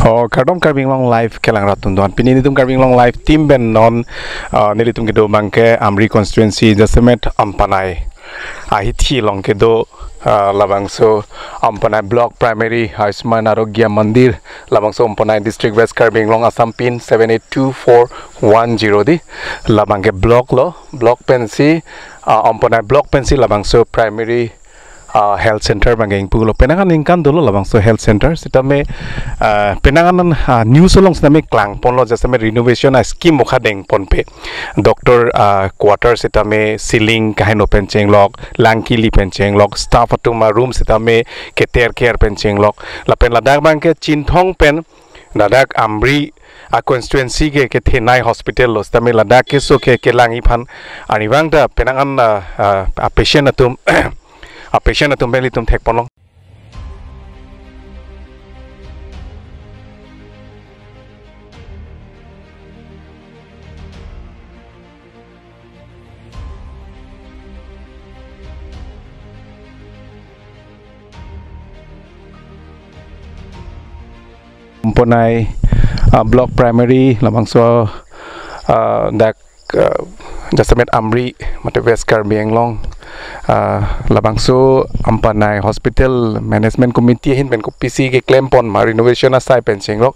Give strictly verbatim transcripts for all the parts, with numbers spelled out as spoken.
Oh, kardom Karbi Anglong Live kelang rat atum do-an. Pini nelitum Karbi Anglong Live team pen non, ah, nelitum kedo abangke Amri constituency jasemet Ampanai ahithi along kedo, ah, labangso Ampanai Block Primary Ayushman Arogya Mandir, labangso Ampanai District, West Karbi Anglong, Assam pin seven eight two four one zero di. Labangke block lo, block pensi, ah, Ampanai block pensi labangso primary, ah, health center abangke ingpu lo. Penang aningkan dolo labangso health center. Sitame, ah, penang an, ah, news along sitame klangponlo, jasemet renovation a-scheme mokha dengponpe. Doctor, ah, quarter sitame ceiling kaheno pen chenglok, lang kili pen chenglok, staff atum a-room sitame keter ker pen chenglok. Lapen ladak abangke Chinthong pen ladak Amri a-constituency ke kethenei hospital lo, sitame ladak keso ke kelang iphan arnivang ta penang an, ah, ah, a-patient atum, a-patient atum pen ilitum thekponlong. Ampanai, ah, Block Primary labangso, ah, dak, ah, jasemet Amri mate West Karbi Anglong, ah, labangso Ampanai Hospital Management Committee ahin pen kopisi keklempon ma renovation asai pen chenglok.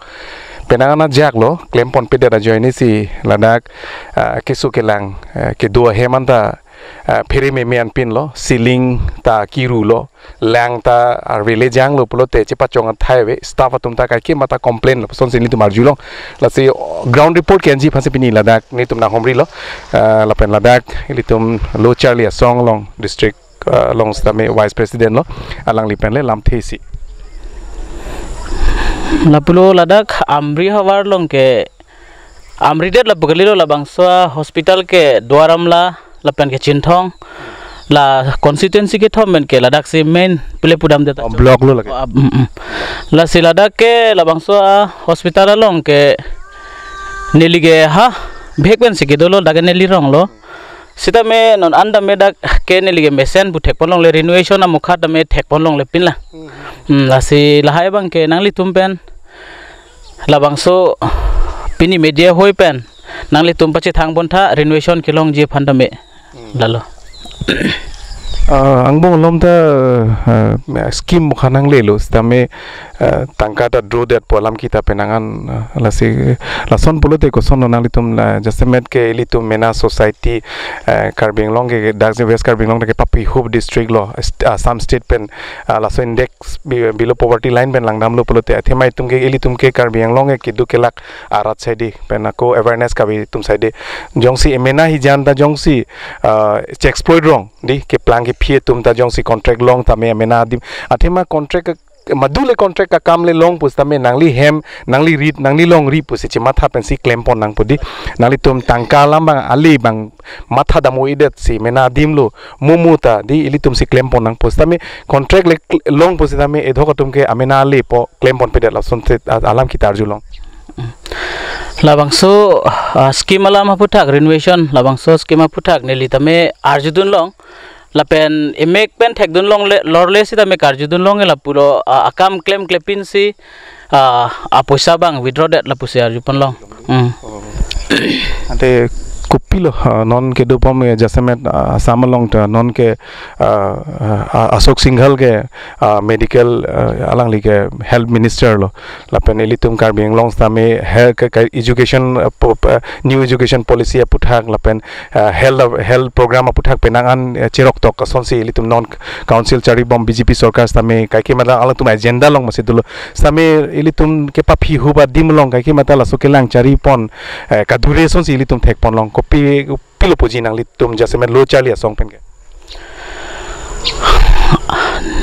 Penang an ajak lo, klemponpedet ajoine si ladak, ah, keso kelang, ah, kedo ahem anta, ah, phere meme anpin lo, ceiling ta kiru lo, lang ta arve le jang lo pulote chepachong athai ave, staff atum ta kaike mata complain lo, lasonsi nelitum arjulong. Lasi ground report ke-enji aphansi pini ladak nelitum nanghumri lo, ah, lapen ladak ilitum Lo Charli Asong along district, ah, along sitame vice president lo, alangli pen le lamthe isi. Lapulo ladak Amri havar along ke Amri det lapu kalilo, labangso hospital ke Duar Amla lapen ke Chinthong. La constituency kethom pen ke ladak si main pule pudamdet. Oh, ajo block lo lake. Ah, mm, mm. Lasi ladak ke labangso a-hospital along ke neli ke ha bhek pensi kedolo, dak ke neli rong lo. Sitame non an tame dak ke neli ke mesen pu thekponlongle, renovation amokha tame thekponlongle pin la. Hmm. Hmm, lasi lahai abangke nanglitum pen labangso pini media ahoi pen nanglitum pachethangpon tha, renovation kelongji aphan tame. Hmm. Lalo. Ah, angbong alom ta, ah, scheme mokha nanglelo, sitame, ah, tangka ta drodet pu alam kita penang an, ah, lasi, lason pulote koson lo nanglitum la jasemet ke ilitum mena society, ah, Karbi Anglong ke dak West Karbi Anglong ke papihup district lo, st-, Assam state pen, ah, laso index bi-, below poverty line pen langdamlo pulote athema itum ke ilitum ke Karbi Anglong ke keduk kelak arat saide pen ako awareness kave atum saide. Jongsi emena hijan ta jongsi, ah, che-exploit rong di, keplang kephi atum ta jongsi contract long tame emena adim. Athema contract ke, madule contract akam le long pusitame nangli hem, nangli rit, nangli longri pusi chematha pensi klempon nangpo di. Nanglitum tangka alam abang ale abang matha dam-o-edet si mena adim lo, mumu ta di ilitum si klempon nangpo. Sitame contract le long pusitame edhok atum ke amena alepo, klemponpedet, lasonsi a-, alam kita arjulong. Labangso, ah, scheme alam aphuthak, renovation labangso scheme aphuthak neli tame arjudunlong. Lapen emek pen thekdunlongle, lorle sitame karjudunlongle lapulo, ah, akam klemklepin si, ah, apoisa abang withdraw det lapusi arjuponlong. Hmm. Oh. Ante kopilo, ah, non kedopom, eh, jasemet, ah, Assam along ta non ke, ah, ah, Ashok Singhal ke, ah, medical, ah, alangli ke health minister lo. Lapen ilitum Karbi Anglong sitame health ke, ke education, ah, po-, ah, new education policy aphuthak lapen, ah, health, health program aphuthak penang an, ah, cheroktok asonsi ilitum non council charibom B J P sorkar sitame kaike mata alangtum agenda along masi dolo. Sitame ilitum kepaphi hup adim along kaike mata laso kelang charipon, eh, kadure asonsi ilitum thekponlong. Kopi, kopilo puji nanglitum jasemet Lo Charli Asong pen ke?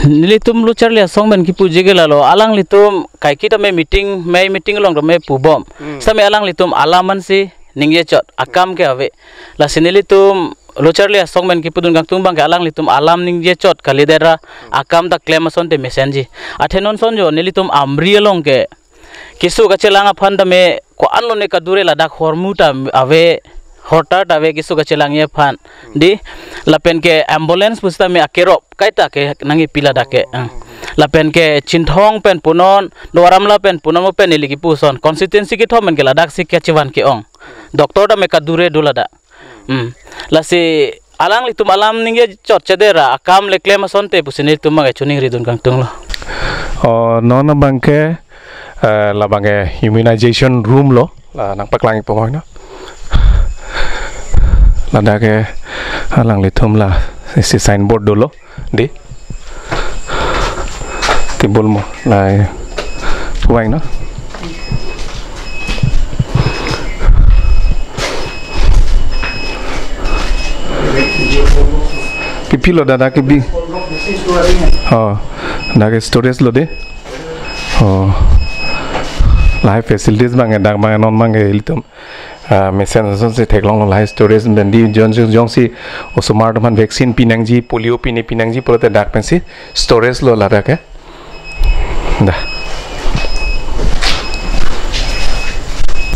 Nelitum Lo Charli Asong pen kipuji ke lalo, alanglitum kaike tame meeting, mei meeting along tame pubom. Hmm. Sitame alanglitum alam ansi ningje chot, akam ke ave. Lasi nelitum Lo Charli Asong pen kipudun kangtung abangke alanglitum alam ningje chot kalidet ra, hmm, akam ta klem asonte mesenji. Athe non sonjo nelitum Amri along ke keso kachelang aphan tame ko-an lone kadure, ladak hormu ta ave, hortar ta ave keso kachelangji aphan. Hmm. Di, lapen ke ambulance pusitame akerop kaita ke nangkepi ladak ke. Oh. Ah. Lapen ke Chinthong pen punon, Duar Amla pen punon mo pen neli kipu ason. Constituency kethom pen ke ladak si kachevan ke-ong. Doctor tame kadure do ladak. Hmm. Lasi alanglitum alam ningje chotchedera akam le klem asonte pusi nelitum abang ke choningridun kangtung lo. Oh, non abang ke, eh, labang ke immunization room lo. La nangpaklang ipo no. Ladak ke alanglitum la isi signboard dolo. Di. Tibul mo. Lai. Puang no. Pipi lo dada ke bi. Oh, dak ke storage lo de. Oh. Lahai facilities abang ke dak abang non abang ke ilitum. Ah, mesen ason si theklonglo lahai storage pen di jon jon si osomar atum aphan vaccine pinangji, polio pine pinangji pulote dak pensi storage lo ladak ke. Da.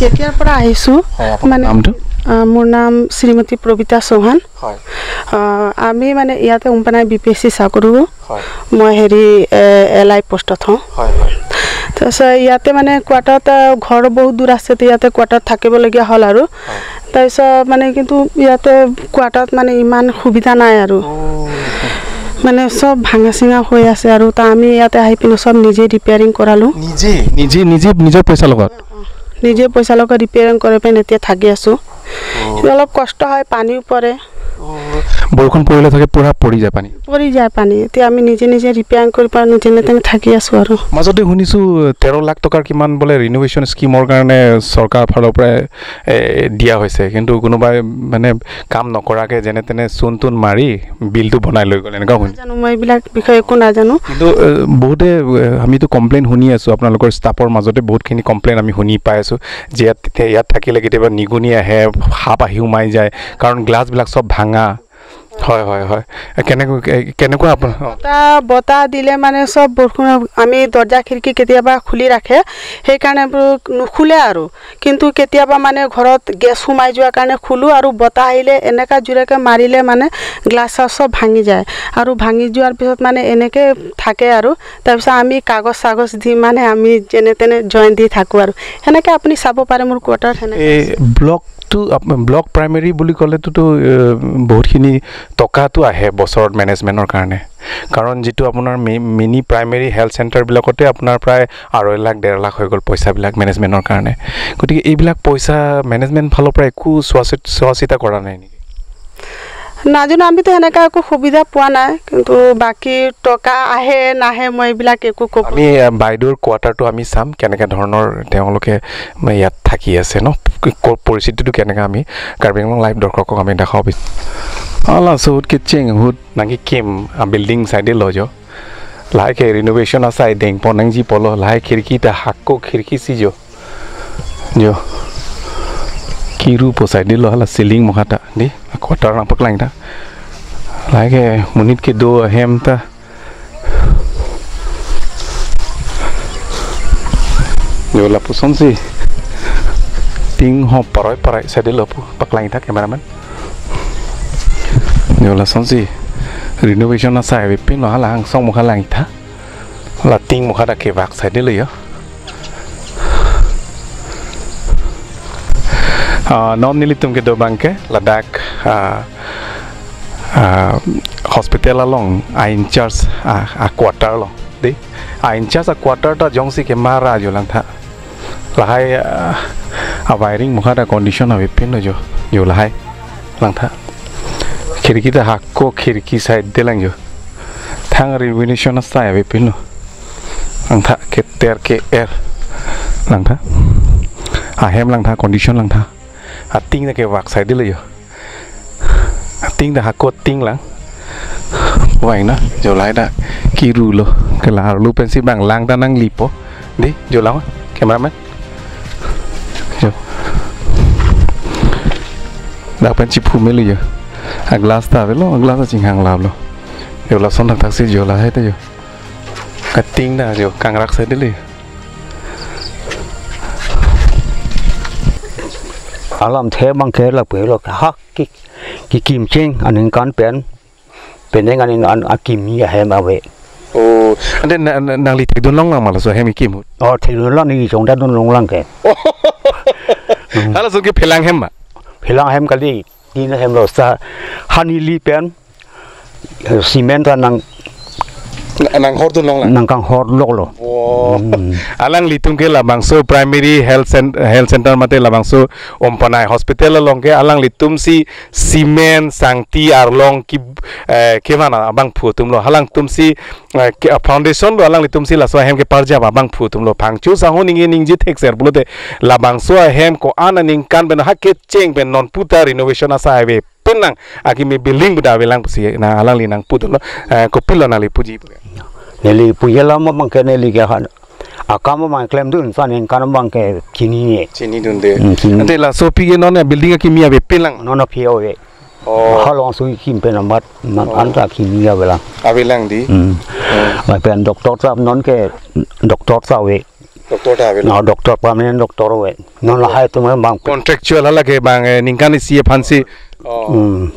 যেতিয়াৰ পৰা আহিছোঁ, হয়, আপোনাৰ মানে, নামটো? আহ, মোৰ নাম শ্ৰীমতী প্ৰবিতা চৌহান। হয়। আহ, আমি মানে ইয়াতে উমপেনাই বি পি এছ চি চাকৰি কৰোঁ। হয়। মই হেৰি, এ, এল আই পোষ্টত হওঁ। হয়, হয়। তাৰপিছত ইয়াতে মানে কোৱাৰ্টাৰত, আহ, ঘৰ বহুত দূৰ আছে, তো ইয়াতে কোৱাৰ্টাৰত থাকিবলগীয়া হ'ল আৰু। হয়। তাৰপিছত মানে কিন্তু ইয়াতে কোৱাৰ্টাৰত মানে ইমান সুবিধা নাই আৰু। অ'। মানে চব ভাঙা চিঙা হৈ আছে আৰু, তা আমি ইয়াতে আহি পিনে চব নিজে ৰিপেয়াৰিং কৰালোঁ। নিজে, নিজে, নিজে নিজৰ পইচা লগত? নিজে পইচা লগাই ৰিপেয়াৰিং কৰি পিনে এতিয়া থাকি আছোঁ। অ'। অলপ কষ্ট হয়, পানীও পৰে। অ', বৰষুণ পৰিলে থাকে, পুৰা পৰি যায় পানী। পৰি যায় পানী। এতিয়া আমি নিজে নিজে ৰিপেয়াৰিং কৰি পাৰোঁ, যেনে তেনে থাকি আছোঁ আৰু। মাজতে শুনিছোঁ তেৰ লাখ টকাৰ কিমান বোলে ৰিন'ভেশ্যন স্কিমৰ কাৰণে চৰকাৰ ফালৰ পৰা, এ, দিয়া হৈছে, কিন্তু কোনোবাই মানে কাম নকৰাকে যেনে তেনে চূণ তুণ মাৰি বিলটো বনাই লৈ গ'ল, এনেকুৱা শুনিছোঁ। নাজানো, মই এইবিলাক বিষয়ে একো নাজানো। কিন্তু, এ, বহুতে, এ, আমিতো কমপ্লেইন শুনি আছোঁ, আপোনালোকৰ ষ্টাফৰ মাজতে বহুতখিনি কমপ্লেইন আমি শুনি পাই আছোঁ যে ইয়াত, ইয়াত থাকিলে কেতিয়াবা নিগনি আহে, সাপ আহি সোমাই যায়, কাৰণ গ্লাছবিলাক চব ভাঙা। হয়, হয়, হয়। এ, কেনেকৈ, এ, কেনেকুৱা আপোনাৰ? অ। বতাহ, বতাহ দিলে মানে চব বৰষুণ, আমি দৰ্জা খিৰিকী কেতিয়াবা খুলি ৰাখে, সেইকাৰণে বোলো নুখুলে আৰু। কিন্তু কেতিয়াবা মানে ঘৰত গেছ সোমাই যোৱাৰ কাৰণে খুলো আৰু বতাহ আহিলে এনেকা জোৰেকে মাৰিলে মানে গ্লাছ চাছ চব ভাঙি যায় আৰু ভাঙি যোৱাৰ পিছত মানে এনেকে থাকে আৰু। তাৰপিছত আমি কাগজ চাগজ দি মানে আমি যেনে তেনে জইন দি থাকোঁ আৰু। সেনেকে আপুনি চাব পাৰে মোৰ কোৱাৰ্টাৰ সেনেকে এই আছে। ব্লকটো আপ-, ব্লক প্ৰাইমেৰী বুলি ক'লেতো তো, এ, বহুতখিনি টকাটো আহে বছৰত মেনেজমেণ্টৰ কাৰণে, কাৰণ যিটো আপোনাৰ মি-, মিনি প্ৰাইমেৰী হেল্থ চেণ্টাৰবিলাকতে আপোনাৰ প্ৰায় আঢ়ৈ লাখ, ডেৰ লাখ হৈ গ'ল পইচাবিলাক মেনেজমেণ্টৰ কাৰণে। গতিকে এইবিলাক পইচা মেনেজমেণ্ট ফালৰ পৰা একো চোৱা চিত-, চোৱা চিতা কৰা নাই নেকি? নাজানো, আমিতো সেনেকা একো সুবিধা পোৱা নাই, কিন্তু বাকী টকা আহে নাহে মই এইবিলাক একো ক'ব আমি, আ, বাইদেউৰ কোৱাৰ্টাৰটো আমি চাম, কেনেকে ধৰণৰ তেওঁলোকে, মানে, ইয়াত থাকি আছে ন, ক-, ক-, পৰিস্থিতিটো কেনেকে আমি কাৰ্বি আংলং লাইভ দৰ্শকক আমি দেখাব বিচাৰিম। Ala sut kecheng ahut nangkekim a building side lo jo. Lahai ke renovation asai dengpon nangji pulo, lahai khirki ta hakko khirki si jo. Jo. Kiru po side lo, hala ceiling mokha ta. Di, a quarter nangpaklang ta. Lahai ke monit kedo ahem ta. Jo, lapusonsi. Ting ho paroi paroi side lo pu paklang ta, cameraman. Jo, lasonsi renovation asai avepin lo, hala angsong mokha lang ta. La ting mokha ta kevak side lo jo. Ah, non nelitum kedo abang ke ladak, ah, ah, hospital along a in-charge, ah, a quarter lo. Di, a in-charge a quarter ta jongsi kemara jo langtha. Lahai, ah, a wiring mokha ta condition avepin lo jo. Jo lahai langtha. Khirki ta hakko khirki side de lang jo. Thang renovation asai avepin lo. Langtha keter ke-er. Langtha. Ahem langtha, condition langtha. A ting ta kevak side lo jo. A ting ta hakko ting lang. Wai na, jo lahai ta kiru lo. Ke la arlo pensi abang lang ta nanglipo. Di, jo lang, cameraman. Jo. Dak pen chiphu melo jo. A glass ta avelo, a glass ta chinghang lap lo. Jo lason thakthak si jo lahai ta jo. A ting ta jo kangrak side lo. Alamthe abang ke lapu lo, ha ki, kikim cheng aningkan pen, penang aning an akim ahem ave. Oh, ante na, na, nangli thekdun longlang ma laso ahem kekim ahut? Oh, thekdun long, neli chongda dun longlang ke. Hala ason ke phelang hem ma? Phelang hem kali, tin hem lo sa, ha neli pen, eh, cement ta nang, na, nanghor dun longlang? Nangkanghor loklo. Oh. Hmm. Alanglitum ke labangso primary health cen-, health center mate labangso Ampanai hospital along ke alanglitum si cement, sangti, arlong ki, eh, kevan abangphu atum lo. Halangtum si, eh, ke, foundation lo, alanglitum si laso ahem keparjap abangphu atum lo. Phangcho sangho ningje ningje thekser pulote labangso ahem ko-an aningkan pen ha kecheng pen non puta renovation asai ave pinlang, akimi building pu ta avelang pusi na alangli nangpu atum lo. Eh, kopilo nangli puji? Neli puji alam abang ke neli ke han akam abang klemdun sa ningkan abang ke chinine. Chinidunde. Hmm, chini. Ante laso aphi ke non building akimi ave pinlang? Non aphi ave. Oh. Halong sui kim pen amat, mat Oh. anta kimi avelang. Avelang di? Hmm. Oh. Lapen doctor sahab non ke, doctor sahab ave. Doctor ta avelang? Na, doctor, permanent doctor ave. Non lahai atum abang. Contractual hala ke bang, eh, ningkan isi aphan si. Oh. Hmm.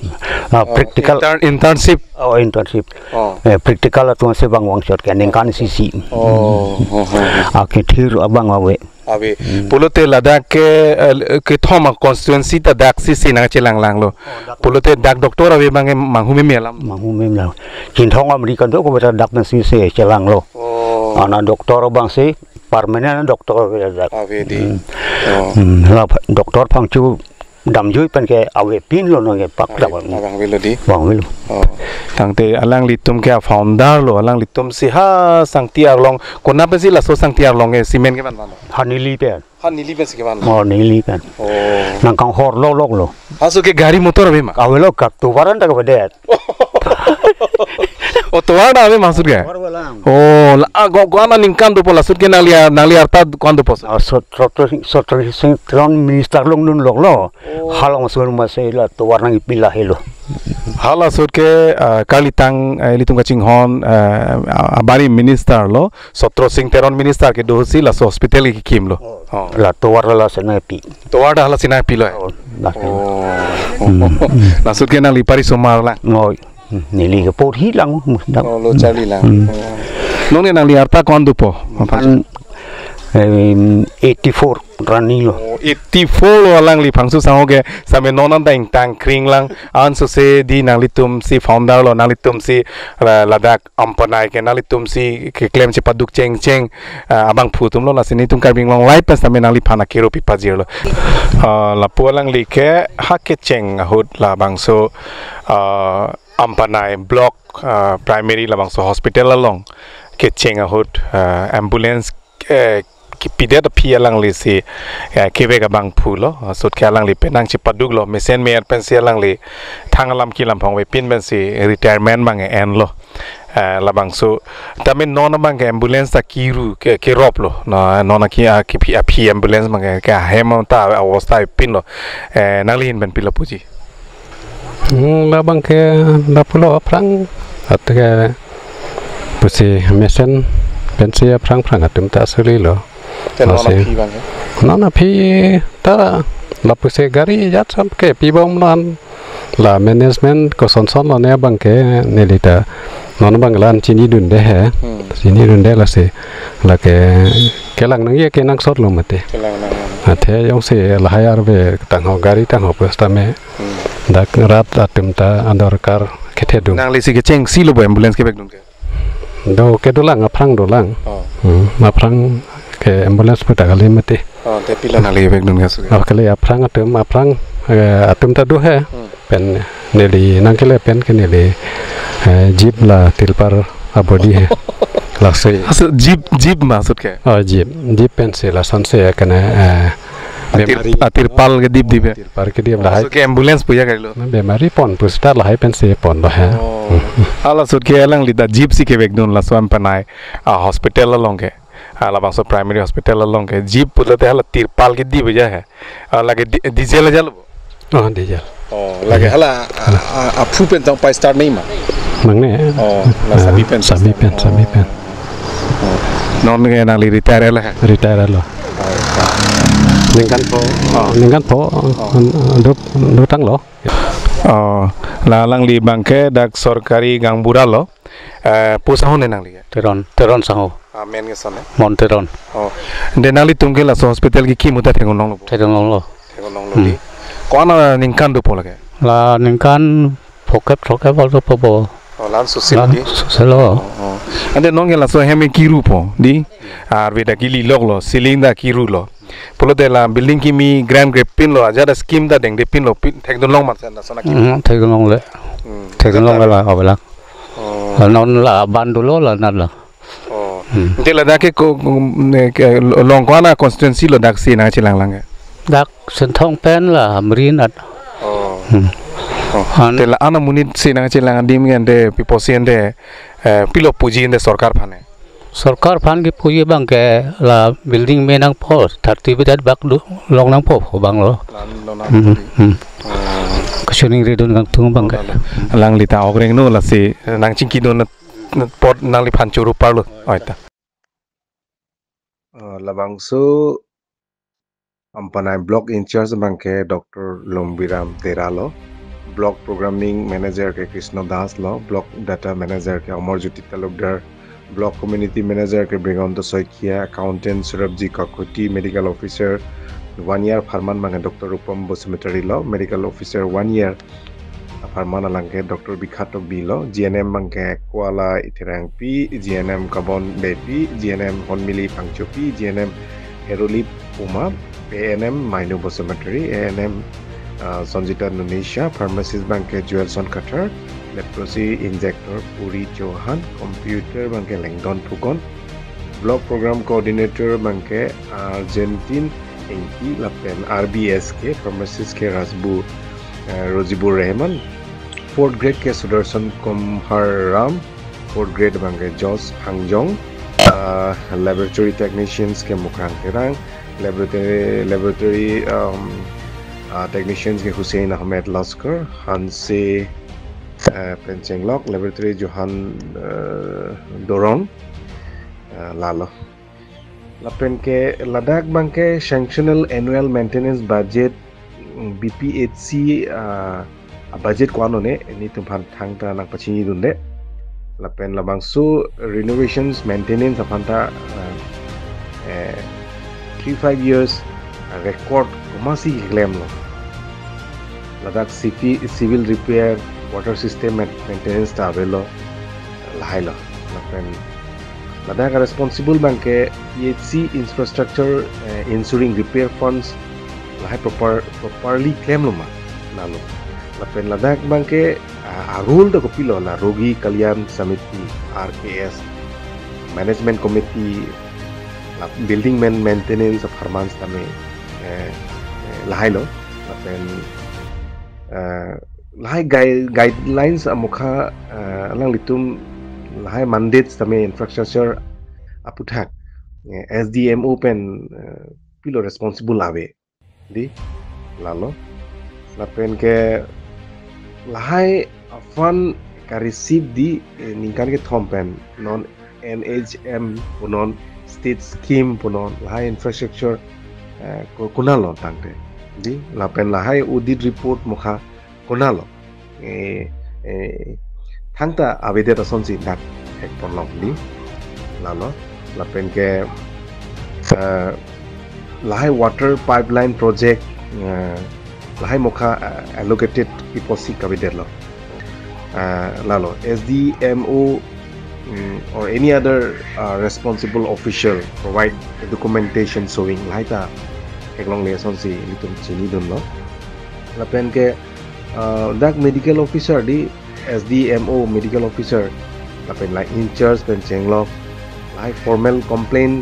Na, Oh, practical. Intern-, internship. Oh, internship. Oh. Eh, practical atum si bang vangchot ke ningkan isi isi. Oh, oh, oh, oh. Akethir abang ave. Ave. Hmm. Pulote ladak ke, eh, kethom a-constituency ta dak si si nangchelanglanglo. Oh, dak. Pulote dak doctor ave abang ke manghu meme alam? Manghu meme alam. Chinthong America do ko beta dak pen si si chelanglo. Oh. Ana doctor abang si permanent doctor ave dak. Ave di. Hmm. Oh. Hmm, la doctor Phangcho damjui pen ke avepinlo nang ke pak Ave, dak. Abang avelo di. Abang avelo. Oh. Tangte alanglitum ke founder lo, alanglitum si ha sangti arlong, konat pen si laso sangti arlong ke cement kevan vanlo? Ha neli pen. Ha neli pen si kevan? Oh, neli pen. Oh. Nangkanghor lok loklo. Laso ke gari motor ave ma? Avelo, ka tovar an ta avedet. Oh, tovar ta ave ma laso ke? Tovar avelang. Oh, la, ah, ko, ko-an aningkan dopo laso ke nangli, nangli arta ko-an dopo? Ah, sotro, sotro sing tron minister longdun loklo. Oh. Halong sur ma si la tovar nangkepi lahelo. Halaso ke, ah, kalitang, eh, ilitum kachinghon, eh, a-, abari minister lo, Sotro Sing Teron minister kedo si laso hospital kekimlo. Oh. Oh. La tovar la si nangkepi. Tovar ta hala si nangkepilo? Oh, la. Oh. Hmm. Laso ke nangli pari somar lang? Oh. Hmm, neli ke porhi lang, musdak. Oh, lo charli lang. Hmm. Oh. Non ke nangli arta ko-an dopo? An, em, eighty-four running lo. Oh, eighty-four lo alangliphangso sangho ke, same non anta ingtangkring lang, ansose di nanglitum si founder lo, nanglitum si la-, ladak Ampanai ke nanglitum si keklem chepaduk chengcheng, ah, abangphu atum lo, lasi nelitum Karbi Anglong Live pen same nangliphan akero pipajirlo. Ah, lapu alangli ke ha kecheng ahut labangso, ah, Ampanai Block, ah, Primary labangso hospital along kecheng ahut, ah, ambulance, eh, kepidet aphi alangli si, eh, kevek abangphu lo, ah, sut ke alangli penang chepaduklo, mesen mer pen si alangli thang alam kelam phong avepin pen si retirement abang enlo. Eh, labangso, tame non abang ke ambulance ta kiru ke, keroplo, na non aki, a, kephi, aphi ambulance abang ke, ke ahem ta avostha avepinlo. Eh, nangli ahin pen pilo puji? Hmm, labang ke lapulo aphrang, at ke pusi mesen pensi aphrang phrang atum ta asuli lo. Te non Lasi. aphi abang ke? Non aphi ta lapusi gari jat sam ke pibom lan la management kosonson lo ne abang ke neli ta non abang lan chinidunde he. Hmm. Chinidunde lasi lake kelang nangji kenangsot lo mate. Kelang nang. Athe jongsi lahai arve tangho gari tangho pusitame Hmm. dak rat atum ta adorkar kethedung. Nangli si kechengsi lo bo ambulance kevekdun ke? Do kedolang, aphrang dolang. Oh. Hmm, aphrang ke ambulance puta kali mati. Oh, te pilo nangli kevekdun ke suke? Oh, kali aphrang atum, aphrang, eh, atum ta do he. Hmm. Pen neli nangkele pen ke neli, eh, jeep la tirpal abodi he. Laso. Aso jeep, jeep maksud ke? Oh, jeep. Jeep pensi lasonsi kena, eh, Atir-, bemari. Atirpal kedip dip ya? Atirpal kedip lahai. Maksud ke ambulance puya kali lo? Bemari pon pusita lahai pensi ponlo he. Oh. Hala sut ke alangli ta jeep si kevekdun laso Ampanai, ah, hospital along ke. Ah, labangso primary hospital along ke. Jeep pulote hala tirpal kedip aja he. Ah, lake di-, diesel aja lo bo? Oh, diesel. Oh, lake hala, ah, ah, aphu pen tong pai start nai ma? Mangne. Oh, la sabi pen. Sabi pen, sabi pen. Oh. Non ke nangli retire lo he? Retire lo. Ningkan pho, oh, ningkan pho, oh, do, do tanglo. Oh, la alangli abang ke dak sorkari gaonbura lo. Eh, pu sangho ne nangli ke? Teron, Teron sangho. Ah, men ke sangho ne? Mon Teron. Oh. De nanglitum ke laso hospital kekim ahut ta theklonglo. Theklonglo. Theklonglo Hmm. di. Ko-an aningkan dopo lake? La ningkan phokep throkkep alto popo. Oh, la-an susi Lan di. Susilo. Oh. Ante non ke laso hem ke kirupo di. Arve dak ili loklo, ceiling ta kirulo. Pulote la building kimi grant grepinlo, ajat ta scheme ta dengdepinlo, pin thekdunlong ma sen laso nangkim. Hmm, thekdunlongle. Hmm. Thekdunlongle la, avelak. Oh. La non la bandolo la nat la. Oh. Hmm. Ante ladak ke ko, mm, ne, ke, lo-, long ko-an a constituency lo dak si nangchelanglang ke? Dak Senthong pen la Hamri nat. Oh. Hmm. Oh. An- Te la-an amonit si nangchelang adim ke ante pi pusi ante, eh, pilo puji ante sorkar aphan ne? Sorkar aphan kepuji abang ke la building me nangpo, thirty feet bak do long nangpo abang lo. La-an lo nang Hmm, di. Hmm. Oh. Kachiningri dun kangtung abang ke. Oh, la, la. Alangli ta ok rengno lasi, eh, nangchingkidun apot nangliphan choro parlo. Oi ta. Uh, labangso Ampanai block in charge abang ke Doctor Lombiram Tera lo, block programming manager ke Krishna Das lo, block data manager ke Amar Jyoti Talukdar, block community manager ke Brigonto Saikia, accountant Surabji Kakuti, medical officer one year apharman abang ke Doctor Rupam Basumatary lo, medical officer one year apharman abang ke Doctor Bikhat Tokbi lo, G N M abang ke Kuala Iterangpi, G N M Kabon Beypi, G N M Honmili Phangchopi, G N M Heruli Puma, A N M Mainu Basumatary, A N M, uh, Sanjita Nunisha, pharmacist abang ke Joelson Kathar, leprosy injector Puri Chauhan, computer abang ke Langdon Phukan, block program coordinator abang ke Argentine Engti lapen R B S ke pharmacist ke Rasbu, eh, Rojibur Rehman, fourth grade ke Sudarshan Kumhar Ram, fourth grade abang ke Josh Hangjong, ah, laboratory technicians ke Mukrang Terang, laboratory, laboratory, um, ah, technicians ke Hussein Ahmed Laskar, Hanse, eh, pen chenglok, laboratory Johan, eh, Dorong, eh, lalo. Lapen ke ladak abang ke sanctional annual maintenance budget, mm, B P H C, ah, a budget ko-an lo ne, nelitum aphan thangta nangpachinidunde. Lapen labangso renovations, maintenance aphan ta, ah, eh, three five years, ah, record komatsi keklemlo. Ladak civi-, civil repair, water system main-, maintenance ta avelo, lahai lo. Lapen ladak responsible abang ke P H C infrastructure, eh, ensuring repair funds lahai proper, properly klemlo ma, lalo. Lapen ladak abang ke, ah, a role ta kopilo, la Rogi Kalyan Samiti, R K S, management committee, la building main-, maintenance apharman tame, eh, eh, lahai lo. Lapen, eh, lahai gui-, guidelines amokha, eh, alanglitum lahai mandates tame infrastructure aputhak, eh, S D M O pen, eh, pilo responsible ave di, lalo. Lapen ke lahai fund ka receive di, eh, ningkan kethom pen non N H M punon, state scheme punon, lahai infrastructure, eh, ko-, konatlo tangte di, lapen lahai audit report mokha konatlo, eh, eh, thangta avedet asonsi dak thekponlong di, lalo. Lapen ke, eh, lahai water pipeline project, eh, lahai mokha, eh, allocated pi pusi kavedetlo. Eh, lalo, S D M O, mm, or any other, uh, responsible official provide the documentation showing, lahai ta theklongle asonsi nelitum chinidunlo. Lapen ke, uh, dak medical officer di, S D M O medical officer, lapen la in charge pen chenglok, lahai formal complaint,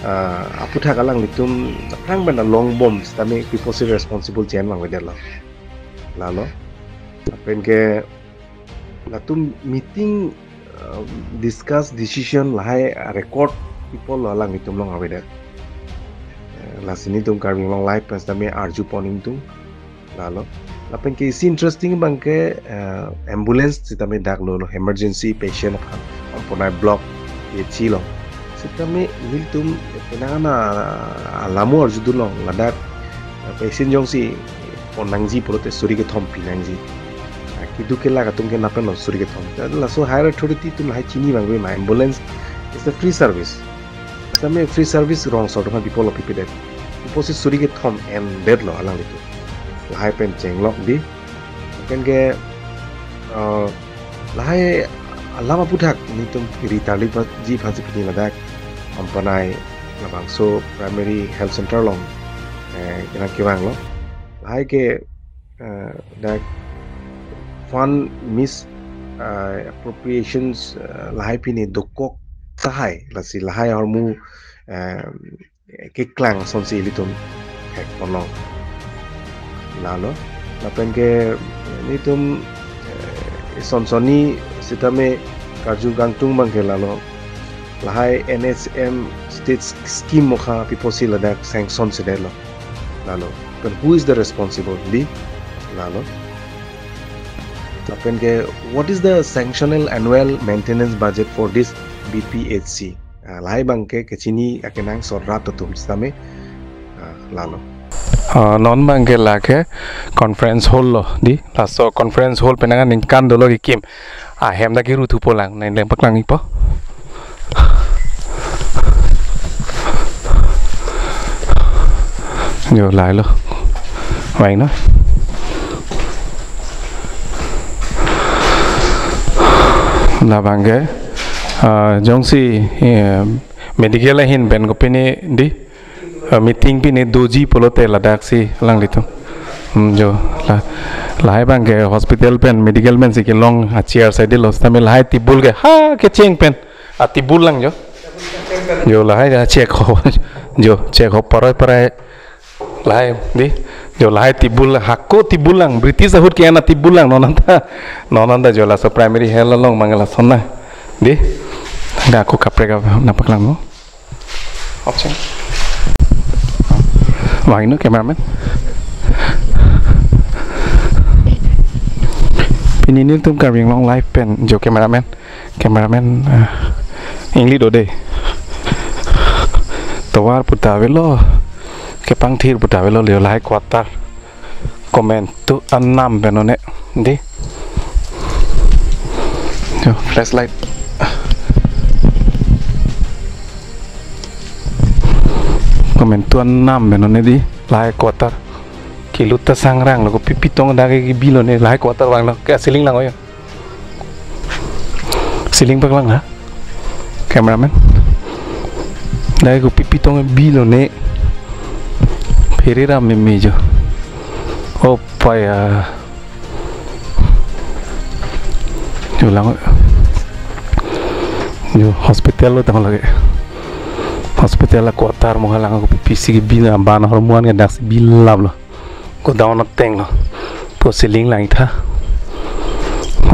uh, aputhak alanglitum aphrang pen longbom sitame pi pusi responsible che-en vangvedetlo, lalo. Lapen ke latum meeting, uh, discuss decision lahai record pi pulo alanglitum along avedet. Eh, lasi nelitum Karbi Anglong Live pen sitame arjupon ingtung, lalo. Lapen ke isi interesting abang ke, eh, ambulance sitame dak lolo, emergency patient aphan Ampanai block P H C along. Sitame nelitum penang ana alamo arjudunlong, ladak, eh, patient jongsi pon nangji pulote suri kethom pi nangji. Eh, keduk kelak atum ke nangpelo suri kethom. Laso higher authority atum lahai chini abang ave ma, ambulance is a free service. Same free service rong sor atum pi apotlo pipedet. Pusi suri kethom endetlo alanglitum. Lahai pen chenglok dei. Pen ke, uh, lahai alam aphuthak nelitum ri tarlipaji aphansi pini ladak Ampanai labangso primary health center along, eh, kenang kevanglo. Lahai ke, eh, dak fund mis, eh, appropriations, eh, lahai pini dokok tahai, lasi lahai ahormu, eh, keklang asonsi ilitum thek ponlo. Lalo, lapen ke nelitum, eh, sonsoni sitame karju kangtung abang ke lalo. Lahai N H M state scheme mokha pi apotsi ladak sanction sedetlo. Lalo. Pen who is the responsible? Dei? Lalo. Lapen ke, what is the sanctional annual maintenance budget for this B P H C? Ah, lahai abang ke kechini akenangsot rat atum sitame. Ah, lalo. Ah, non abang ke lake conference hall lo dei. Laso conference hall penang aningkan dolo kekim. Ah, hem dak kiru thupo lang, nang leng paklang ipo. Jo, lahai lo. Vangnon. Labang ke, ah, jongsi, eh, medical ahin pen kopine dei, ah, meeting pine doji pulote ladaksi alanglitum. Hmm, jo, la, lahai abang ke hospital pen medical pensi kelong a-chair side lo, sitame lahai table ke ha kecheng pen a-table lang jo. Jo, lahai a-chair ko. Jo, chair ko paroi paroi. Lahai dei. Jo, lahai table, hako table lang. British ahut ke-en a-table lang. Non anta, non anta jo laso primary health along abang lason na. Dei. Dak ako kaprek nangpaklangnon. Option. Vangnon cameraman. Pini nelitum Karbi Anglong Live pen jo cameraman. Cameraman, ah, ingli do dei. Tovar puta avelo, kepangthir puta avelo, leo lahai quarter. Komantu anam pen one, dei. Jo, flashlight. Komantu anam pen one dei, lahai quarter. Kelut ta sangrang lo, kopi pitong dak ke bilo ne, lahai quarter vanglo, ke ceiling lang oyo. Ceiling paklang ha? Cameraman. Dai kopi pitong bilo ne. Phere ram meme jo. Opa ya. Jo lang. Jo hospital lo tang lagi. Hospital a-quarter mo halang kopi pisi ke bina ban ahormu an ke daksi bilap lo. Godown ateng lo. Po ceiling lang tha.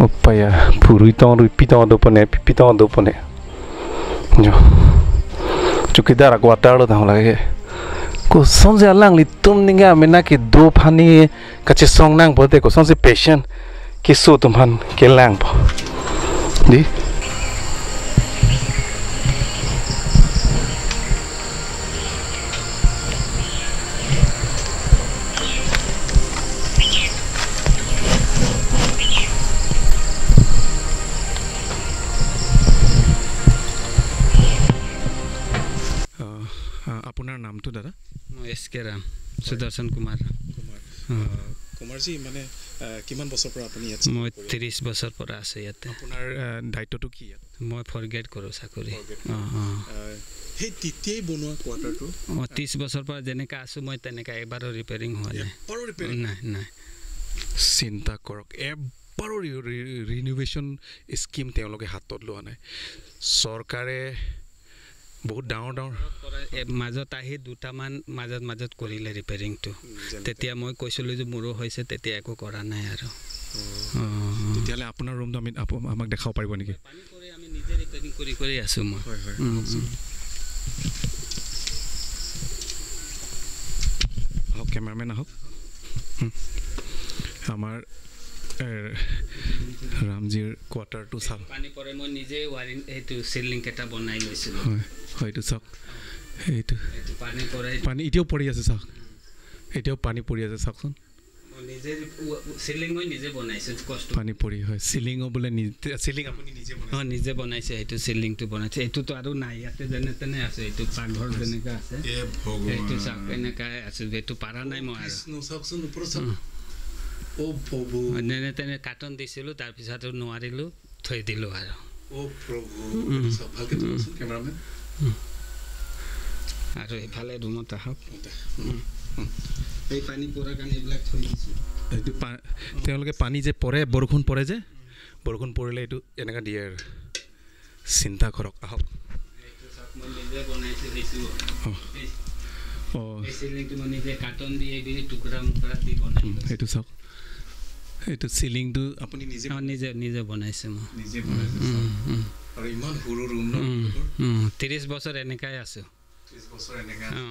Opa ya, phurui tong rui pitong do pone, pi pitong do pone. Jo. Chowkidar a-quarter lo tang lagi. Kosonsi alanglitum ningga mena kedo aphan ni kachesong nang pulote kosonsi patient keso atum aphan kelangpo. Dei. আহ, আহ, আপোনাৰ নামটো, দাদা? মই এছ কে ৰাম, সুদৰ্শন কুমাৰ ৰাম। কুমাৰ। অ। আহ, কুমাৰজী, মানে, আহ, কিমান বছৰৰ পৰা আপুনি ইয়াত চাকৰি মই কৰে? ত্ৰিশ বছৰৰ পৰা আছো ইয়াতে। আপোনাৰ, আহ, দায়িত্বটো কি ইয়াত? মই ফ'ৰ গ্ৰেড কৰো চাকৰি। Four grade. অ, অ। আহ, সেই তেতিয়াই বনোৱা কোৱাৰ্টাৰটো? মই ত্ৰিশ বছৰৰ পৰা যেনেকা আছো, মই তেনেকা এবাৰো ৰিপেয়াৰিং হোৱা নাই। এবাৰো ৰিপেয়াৰিং? নাই, নাই। চিন্তা কৰক, এবাৰো ৰি-, ৰি-, ৰিনোভেশ্যন স্কিম তেওঁলোকে হাতত লোৱা নাই। চৰকাৰে বহুত ডাঙৰ ডাঙৰ এ, মাজত আহি দুটামান মাজত মাজত কৰিলে ৰিপেয়াৰিংটো। উম, যেনে তেতিয়া মই কৈছিলো যে মোৰো হৈছে, তেতিয়া একো কৰা নাই আৰু। অ। অ, অ। তেতিয়াহ'লে আপোনাৰ ৰুমটো আমি, আপো-, আমাক দেখাব পাৰিব নেকি? পানী পৰে, আমি নিজে ৰিপেয়াৰিং কৰি কৰি আছো মই। হয়, হয়। উম, আহকচোন। উম। আহক, কেমেৰামেন আহক। উম। আমাৰ, এ, ৰামজীৰ কোৱাৰ্টাৰটো চাওক। পানী পৰে, মই নিজে ৱাৰিং, এইটো চিলিং কেইটা বনাই লৈছিলো। হয়, হয়, এইটো চাওক। এইটো। এইটো পানী পৰে। পানী এতিয়াও পৰি আছে, চাওক। এতিয়াও পানী পৰি আছে, চাওকচোন। মই নিজে ৰি-, উ-, উ-, চিলিং মই নিজে বনাইছো, কষ্ট। পানী পৰি, হয়। চিলিঙো বোলে নিজ-, চিলিং আপুনি নিজে বনাইছে? অ, নিজে বনাইছে, এইটো চিলিংটো বনাইছে। এইটোতো আৰু নাই, ইয়াতে যেনে তেনে আছে, এইটো পাকঘৰ যেনেকা আছে। এ ভগৱান। এইটো চাওক, এনেকাই আছে, এইটো পাৰা নাই মই আৰু। কৃষ্ণ, চাওকচোন, ওপৰত চাওক। উম। অ, প্ৰভু। অ, যেনে তেনে কাৰ্টন দিছিলো, তাৰ পিছত আৰু নোৱাৰিলো, থৈ দিলো আৰু। অ, প্ৰভু। উম। চাওক, ভালকে উম। থবচোন, কেমেৰামেন। উম। আৰু এইফালে ৰুমত আহক। এই পানী পৰাৰ কাৰণে এইবিলাক থৈ দিছো। এইটো পা-, তেওঁলোকে পানী যে পৰে, বৰষুণ পৰে যে, বৰষুণ পৰিলে এইটো এনেকা দিয়ে আৰু। চিন্তা কৰক, আহক। এইটো চাওক, মই নিজে বনাইছো সেইটো। অ। এই, অ। এই চিলিংটো মই নিজে কাৰ্টন দি, এইপিনে টুকুৰা মুকুৰা দি বনাই উম, লৈছো। এইটো চাওক। এইটো চিলিংটো আপুনি নিজে অ, নিজে, নিজে বনাইছো মই। নিজে বনাইছে, উম, চাওক। উম। আৰু ইমান সৰু ৰুম ন? উম, উম। ত্ৰিশ বছৰ এনেকাই আছো। ত্ৰিশ বছৰ এনেকা অ।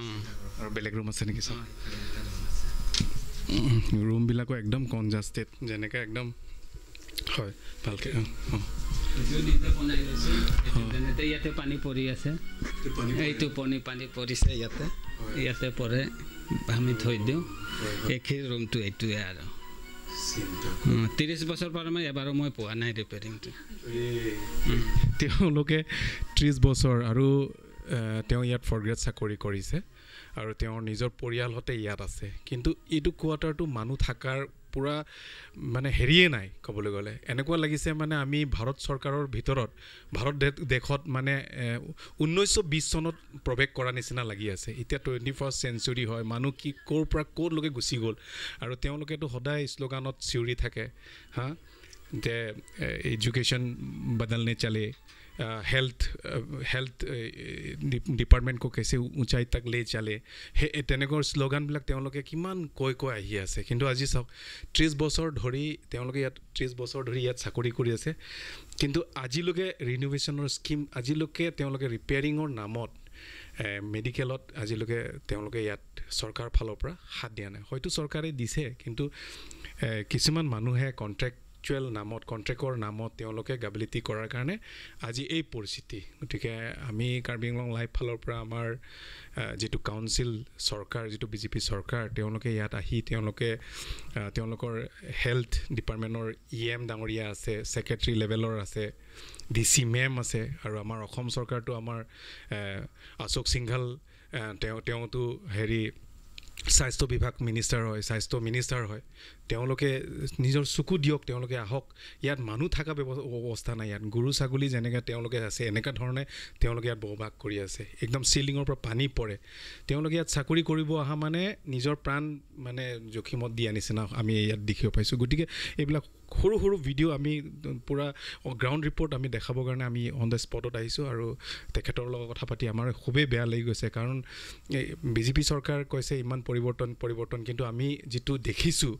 আৰু বেলেগ ৰুম আছে নেকি, চাওক? অ, এইফালে এটা ৰুম আছে। উম, ৰুমবিলাকো একদম কনজাষ্টেড, যেনেকে একদম, হয়, ভালকে, অ, অ। এইটো নিজে বনাই লৈছো। এইটো অ। যেনেতে ইয়াতে পানী পৰি আছে। এইটো পানী পৰি এইটো পানী, পানী পৰিছে ইয়াতে। হয়। ইয়াতে পৰে, আমি থৈ দিওঁ। হয়, হয়। একেই ৰুমটো এইটোৱে আৰু। চিন্তা। উম, ত্ৰিশ বছৰ পৰা মই এবাৰো মই পোৱা নাই ৰিপেয়াৰিংটো। এই উম। তেওঁলোকে ত্ৰিশ বছৰ আৰু, এ, তেওঁ ইয়াত ফ'ৰ গ্ৰেড চাকৰি কৰিছে আৰু তেওঁৰ নিজৰ পৰিয়ালহঁতে ইয়াত আছে। কিন্তু এইটো কোৱাৰ্টাৰটো মানুহ থাকাৰ পূৰা মানে হেৰিয়ে নাই, ক'বলৈ গ'লে। এনেকুৱা লাগিছে মানে আমি ভাৰত চৰকাৰৰ ভিতৰত, ভাৰত দে-, দেশত মানে, এ, ঊনৈছশ বিশ চনত প্ৰৱেশ কৰা নিচিনা লাগি আছে। এতিয়া টুৱেণ্টি ফাৰ্ষ্ট চেঞ্চুৰী হয়, মানুহ কি ক'ৰ পৰা ক'লৈকে গুচি গ'ল। আৰু তেওঁলোকেতো সদায় শ্লোগানত চিঞৰি থাকে, হা, যে, এ, এডুকেশ্যন বদলনে চালে, আ, হেল্থ, আ, হেল্থ, এ, এ, ডি-, ডিপাৰ্টমেণ্ট কো কেছে উ-, ऊंचाई तक ले चले। সেই, এই তেনেকুৱা শ্লোগানবিলাক তেওঁলোকে কিমান কৈ কৈ আহি আছে। কিন্তু আজি চাওক, ত্ৰিশ বছৰ ধৰি তেওঁলোকে ইয়াত, ত্ৰিশ বছৰ ধৰি ইয়াত চাকৰি কৰি আছে। কিন্তু আজিলৈকে ৰিন'ভেশ্যনৰ স্কিম, আজিলৈকে তেওঁলোকে ৰিপেয়াৰিঙৰ নামত, এ, মেডিকেলত আজিলৈকে তেওঁলোকে ইয়াত চৰকাৰ ফালৰ পৰা হাত দিয়া নাই। হয়তো চৰকাৰে দিছে, কিন্তু, এ, কিছুমান মানুহে কণ্ট্ৰেক্ট কণ্ট্ৰেকচুৱেল নামত, কণ্ট্ৰেক্টৰ নামত তেওঁলোকে গাফিলতি কৰাৰ কাৰণে আজি এই পৰিস্থিতি। গতিকে আমি কাৰ্বি আংলং লাইভ ফালৰ পৰা আমাৰ, আহ, যিটো কাউন্সিল চৰকাৰ, যিটো বিজেপি চৰকাৰ, তেওঁলোকে ইয়াত আহি তেওঁলোকে, আহ, তেওঁলোকৰ হেল্থ ডিপাৰ্টমেণ্টৰ ই এম ডাঙৰীয়া আছে, ছেক্ৰেটাৰী লেভেলৰ আছে, ডি চি মেম আছে, আৰু আমাৰ অসম চৰকাৰটো আমাৰ, আহ, অশোক সিংঘল, আহ, তেওঁ, তেওঁতো হেৰি স্বাস্থ্য বিভাগ মিনিষ্টাৰ হয়, স্বাস্থ্য মিনিষ্টাৰ হয়। তেওঁলোকে নিজৰ চকু দিয়ক, তেওঁলোকে আহক। ইয়াত মানুহ থকা ব্যৱ-, অৱস্থা নাই। ইয়াত গৰু ছাগলী যেনেকে তেওঁলোকে আছে, এনেকা ধৰণে তেওঁলোকে ইয়াত বসবাস কৰি আছে। একদম চিলিঙৰ পৰা পানী পৰে। তেওঁলোকে ইয়াত চাকৰি কৰিব অহা মানে নিজৰ প্ৰাণ মানে জখমত দিয়া নিচিনা আমি ইয়াত দেখিব পাইছোঁ। গতিকে এইবিলাক সৰু সৰু ভিডিঅ' আমি পূৰা গ্ৰাউণ্ড ৰিপৰ্ট আমি দেখাবৰ কাৰণে আমি অন দ্য স্পটত আহিছোঁ আৰু তেখেতৰ লগত কথা পাতি আমাৰ খুবেই বেয়া লাগি গৈছে। কাৰণ এই বিজেপি চৰকাৰ কৈছে ইমান পৰিৱৰ্তন, পৰিৱৰ্তন, কিন্তু আমি যিটো দেখিছোঁ,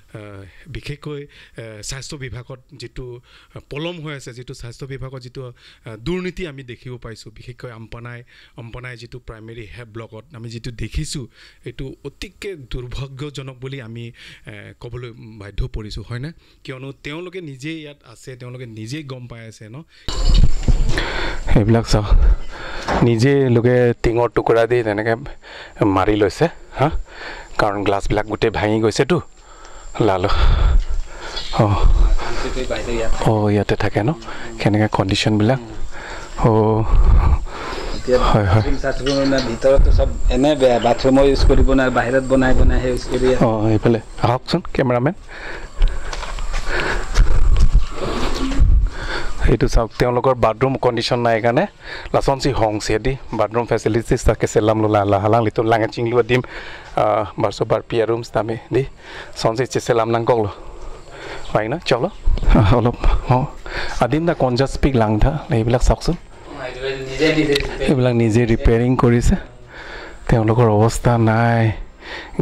আহ, বিশেষকৈ, আহ, স্বাস্থ্য বিভাগত যিটো, আহ, পলম হৈ আছে, যিটো স্বাস্থ্য বিভাগত যিটো, আহ, দুৰ্নীতি আমি দেখিব পাইছোঁ, বিশেষকৈ আম্পনাই, আম্পনাই যিটো প্ৰাইমেৰী হেল্থ ব্লকত আমি যিটো দেখিছোঁ, এইটো অতিকে দুৰ্ভাগ্যজনক বুলি আমি, আহ, ক'বলৈ বাধ্য পৰিছোঁ, হয়নে? কিয়নো তেওঁলোকে নিজে ইয়াত আছে, তেওঁলোকে নিজে গম পাই আছে ন। এইবিলাক চাওক, নিজে লোকে টিঙৰ টুকুৰা দি তেনেকে মাৰি লৈছে, হা, কাৰণ গ্লাছবিলাক গোটেই ভাঙি গৈছেতো। লালু, অ, অ, ইয়াতে থাকে ন, কেনেকে কণ্ডিশ্যনবিলাক। অ, এতিয়া হয়, হয়। বাথৰুম চাথৰুম মানে ভিতৰতো চব এনে বেয়া, বাথৰুমো ইউজ কৰিব নোৱাৰে, বাহিৰত বনাই বনাই সেই ইউজ কৰি আছে। অ, এইফালে আহকচোন কেমেৰামেন। এইটো চাওক, তেওঁলোকৰ বাথৰুম কণ্ডিশ্যন নাই কাৰণে lasonsi hongsi di bathroom facilities ta keselamlo la, la halanglitum lang chinglu adim, ah, barso barpi arooms tame di lasonsi cheselam nangkoklo. Baik na, choklo. Ah, olop, oh, adim ta konjas pik lang tha, এইবিলাক চাওকচোন। এইবিলাক নিজে ৰিপেয়াৰিং কৰিছে। তেওঁলোকৰ অৱস্থা নাই,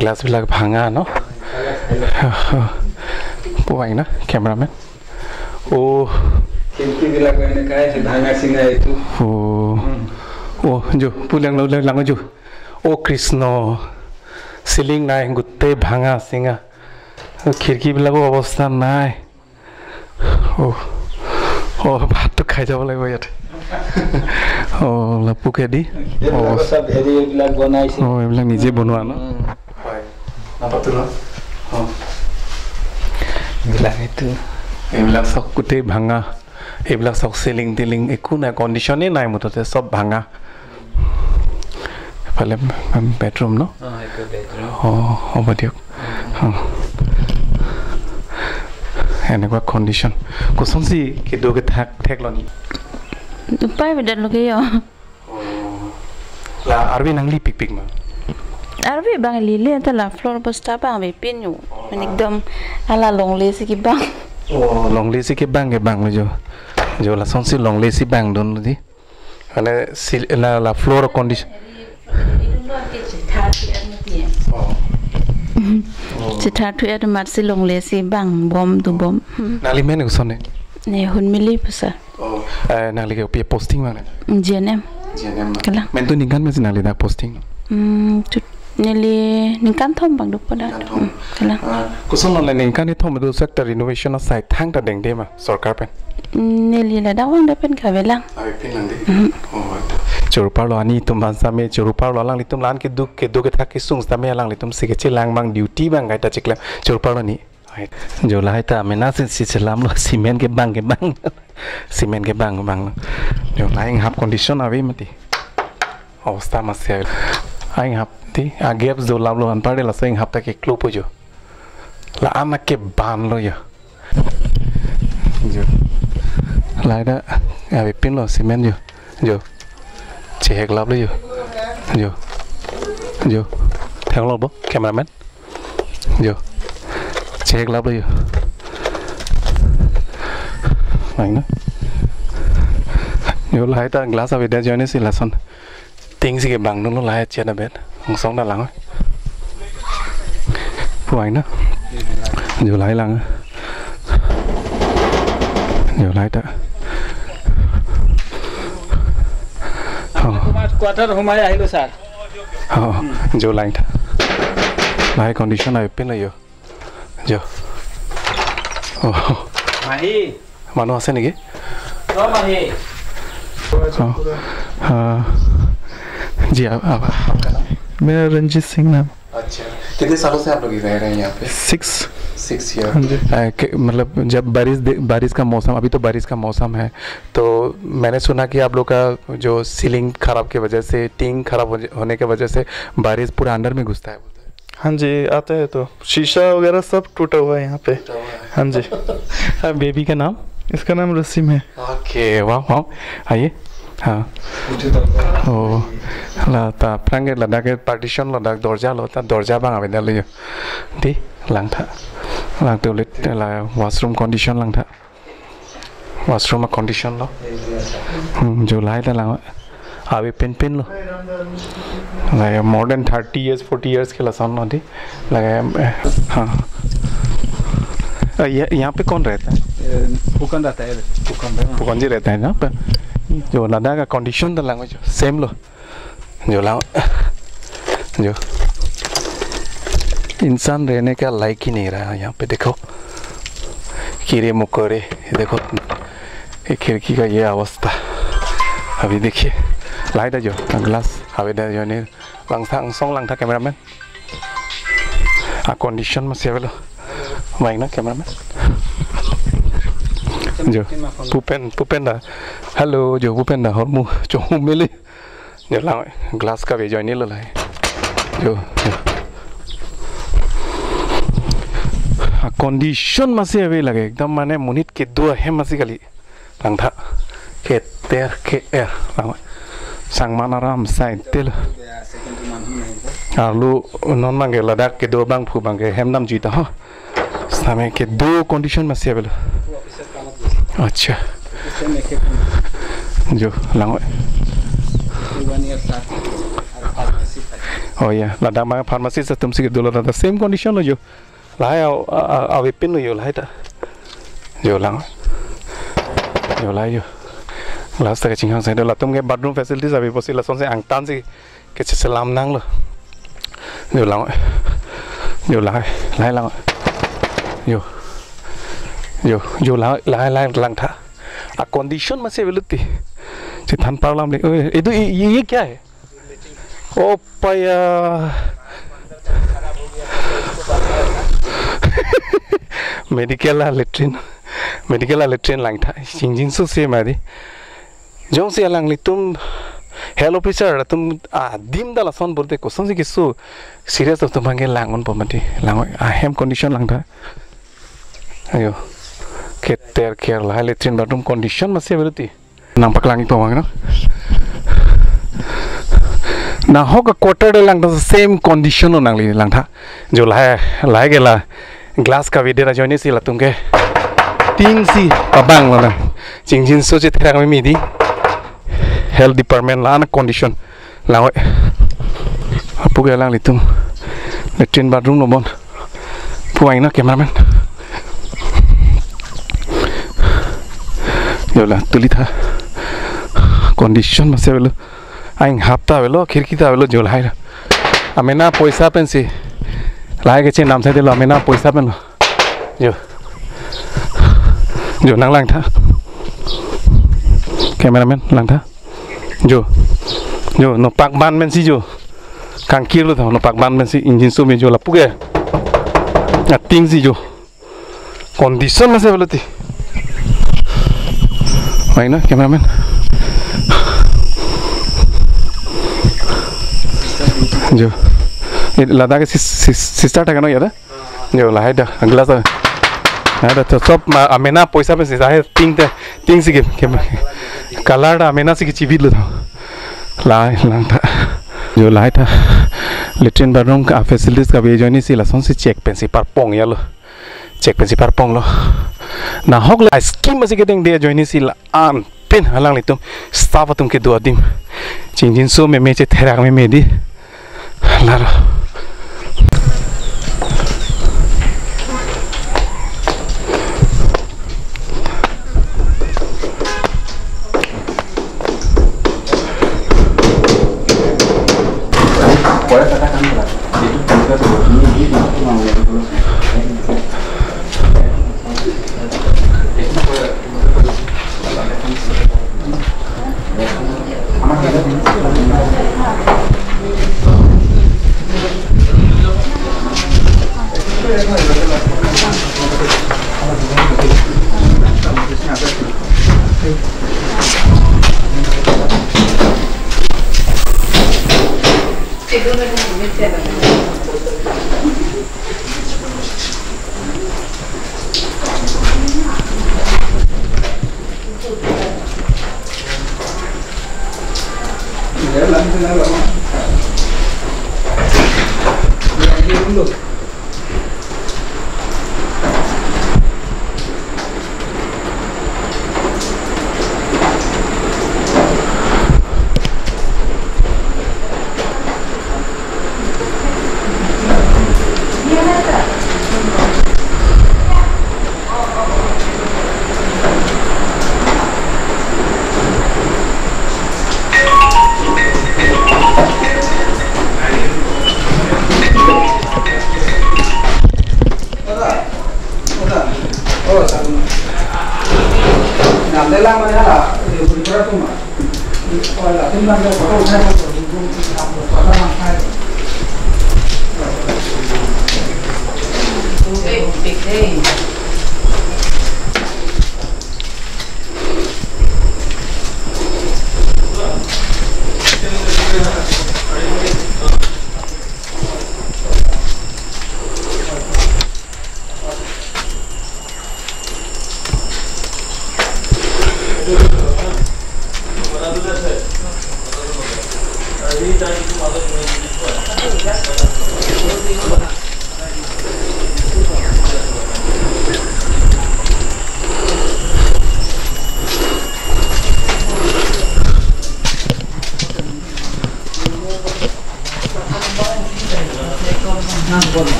গ্লাছবিলাক ভাঙা ন? পোৱাই না কেমেৰামেন? অ'। খিৰিকীবিলাক এনেকাই আছে, ভাঙা চিঙা এইটো। অ'। উম। অ', যো, পুলিয়াং লো, লাং যো। অ' কৃষ্ণ, চিলিং নাই, গোটেই ভাঙা চিঙা। খিৰিকীবিলাকো অৱস্থা নাই। অ', অ', ভাতটো খাই যাব লাগিব ইয়াত। অ', অলপ পোকে দি। এইবিলাক অ'। চব হেৰি, এইবিলাক বনাইছে। অ', এইবিলাক নিজে বনোৱা ন? উম। হয়। নাপাতো ন? অ'। এইবিলাক এইটো, এইবিলাক চব গোটেই ভাঙা। এইবিলাক চব চিলিং টিলিং একো নাই, কণ্ডিশ্যনেই নাই মুঠতে, চব ভাঙা। এইফালে, উম, বেডৰুম ন? অ, এইটো বেডৰুম। অ, হ'ব দিয়ক। অ। এনেকুৱা condition. Kosonsi kedo kethak theklo ne? Upai avedet lo ke jo. Oh. La arve nangli pikpik ma? Arve abang lile, ta la floor bosta abang avepinlo. Oh, mane la. Ekdom hala longle si kebang. Oh, longle si kebang kebanglo jo. Jo lasonsi longle si bangdunlo di. Mane sil-, la, la floor condition. Oh. Oh. Chetha thu atum amatsi longle si bangbom dubom. Hmm. Nangli men koson ne? Ne Hunmili pusa. Oh, eh, nangli ke pi posting abang ne? G N M. G N M. Kalang. Men tu ningkan masi nangli dak posting? Hmm, tu neli ningkan thom abang dopo dak. Ningkan thom. Hmm, kalang. Ah, kosonlo le ningkan kethom do sak ta renovation asai thangta dengde ma sorkar pen? Hmm, neli ladak vangdet pen kavelang. Avepin lang de. Hmm. Oh, choro parlo, ani atum aphan same choro parlo, alanglitum la-an kedo, kedo kethak kesung sitame alanglitum si kechelang abang duty abang kaita chiklem, choro parlo ne. Jo lahai ta mena si, si chelamlo, cement kebang kebang. Cement kebang kebang. Jo la inghap condition ave mati. Obostha masi ave. Inghap ti, a gaps do laplo, anparde laso inghap ta keklopo jo. La anak kebanlo jo. Jo. Lahai ta avepinlo cement jo. Jo. Chehek laplo jo. Jo. Jo. Theklo bo, cameraman. Jo. Chehek laplo jo. Main na. Jo lahai ta glass avedet ajoine si lason. Ting si kebangdunlo lahai chet abet. Angsong ta lang. Puai na. Jo lahai lang. Jo lahai ta. Oh. Quarter সোমাই আহিলো sir. Oh, jo lahai ta. Lahai condition avepinlo jo. Jo. Oh. মাহী। Manu ase niki? অ মাহী। Oh. हाँ। जी, आप, आप, आपका नाम? मेरा रंजीत सिंह नाम। अच्छा। कितने सालों से आप लोग रह रहे हैं यहाँ पे? सिक्स। Six year. हाँ जी। अ, कि, मतलब, जब बारिश दे-, बारिश का मौसम, अभी तो बारिश का मौसम है, तो मैंने सुना कि आप लोग का जो सीलिंग खराब की वजह से, टीन खराब हो-, होने की वजह से बारिश पूरा अंदर में घुसता है बोलते हैं। हाँ जी, आता है तो। शीशा वगैरह सब टूटा हुआ है यहाँ पे। टूटा हुआ है। हाँ जी। हाँ, बेबी का नाम? इसका नाम रसीम है। ओके, वाह, वाह। आइए। हाँ। मुझे तो ओ, la ta aphrang ke ladak ke partition lo, dak dorja lo, ta dorja abang avedetlo jo. Di, langtha. Lang toilet la washroom condition langtha. Washroom a condition lo. Hmm, jo lahai ta lang. Avepinpinlo. Like more than thirty years, forty years ke lasonlo di. Like, eh, हाँ। अ, ये, यहाँ पे कौन रहता है? ये फूकन रहता है। फूकन रहता है। फूकन जी रहता है ना पे? Jo ladak a condition ta lang jo. Same lo. Jo lang. Jo. इंसान रहने का लायक ही नहीं रहा यहाँ पे, देखो। कीड़े मकोड़े, ये देखो। ये खिड़की का ये अवस्था। अभी देखिए। Lahai ta jo, glass. Avedetlo jo ne. Langtha, angsong langtha cameraman. A condition masi avelo. Main na cameraman. Jo, Pupen, Pupen da. Hello, jo Pupen da, hormu, jo humili. Jo lang, glass kave ajoine lo lahai. Jo, jo. A condition masi ave lake, ekdom mane monit kedo ahem masi kali. Langtha. Keter ke-er. Lang. Sangman aram side tel. Arlo non abang ke ladak kedo abangphu abang ke hem damjui ta ho. Same kedo condition masi avelo. अच्छा। Jo, lang. Oh ya, ladak abang pharmacist atum si kedo lo ta same condition lo jo. Lahai a, a, a, avepinlo jo lahai ta. Jo lang. Jo lahai jo. Glass ta kachinghang side latum ke bathroom facilities ave pusi lasonsi angtan si kecheselam nanglo. Jo lang. Jo lahai, lahai lang. Jo. Jo, jo lahai, lahai, lahai langtha. A condition masi avelo ti. Chethan parlam le. Oi, itu ये, ये, ये क्या है? ओ पाया। Medical a latrine, medical a latrine langtha, chingjinso se mati. Jongsi alanglitum health officer atum adim ta lason pulote kosonsi keso serious atum abangke lang-unpo mati, lang-oi, ahem condition langtha. Ayo, keter ker lahai latrine bathroom condition masi avelo ti. Nangpaklang-ikpo abang, no? Nahok a quarter de langtha same condition lo nangli langtha. Jo lahai, lahai ke la glass kavedet ajoine si latum ke tin si pabang lo na. Chingjinso chetherak meme di. Health department la-an condition. Lang-oi. Apu ke alanglitum latrine bathroom lo bon. Pu aina cameraman. Yo la, tuli tha. Condition masi avelo. Ainghap ta avelo, khirki ta avelo, jo lahai la. Amena poisa pensi. Lahai ke chenam saidelo, amena poisa pen lo. Jo. Jo, nang langtha. Cameraman, langtha. Jo. Jo, nopak ban pensi jo. Kangkir lo tha, nopak ban pensi injinso me jo lapu ke. Ating si jo. Condition masi avelo ti. Mai na, cameraman. Jo. Eh, ladak si, si, sister ta kano ya da? Jo, lahai da, glass ta. Lahai da, to sob ma, amena poisa pensi lahai ting te, ting si ke, ke, color ta amena si kechibit lo to. Lahai, langtha. Jo, lahai ta. Latrine bathroom ka facilities kave ajoine si lasonsi check pensi parpong ya lo. Check pensi parpong lo. Nahok le scheme masi kedengde ajoine si la-an pen alanglitum staff atum kedo adim. Chingjinso meme chetherak meme di. Laro.